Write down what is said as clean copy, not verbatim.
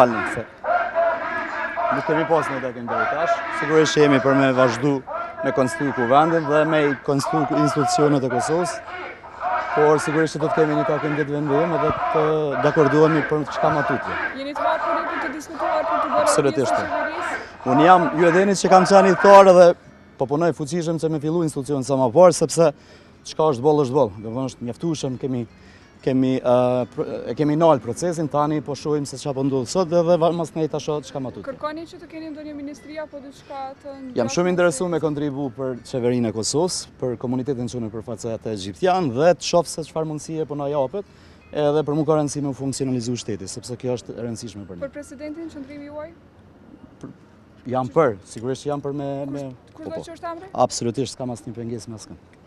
Falni se nuk kemi pas një takim deri tash. Sigurisht që jemi për me vazhdu me konstitu kuvendin dhe me i konstitu institucionet e Kosovës. Por sigurisht që do të kemi një takim ditëve në vijim edhe të dakordohemi për çka ma tutje. Jeni të hapur për të diskutuar për të bërë Absolutisht. pjesë e qeverisë? Unë jam, ju e dini që kam qenë ithtar edhe po punoj fuqishëm që me fillu institucion sa ma parë, sepse çka është boll është boll. Do të thonë është mjaftueshëm, kemi kemi e kemi nal procesin, tani po shohim se çfarë po ndodh sot dhe mas nej ta shoh çka ma tutje. Kërkoni që të keni ndonjë ministri apo diçka të ngjashme? Jam shumë interesuar me kontribu për qeverinë e Kosovës, për komunitetin që unë përfaqësoj atë egjiptian dhe të shoh se çfarë mundësie po na japet, edhe për mua ka rëndësi me u funksionalizu shteti, sepse kjo është e rëndësishme për ne. Për presidentin qëndrimi juaj? Jam për, sigurisht që jam për me... me Kushdo po, po. që është emri? Absolutisht, s'kam asnjë pengesë me askënd.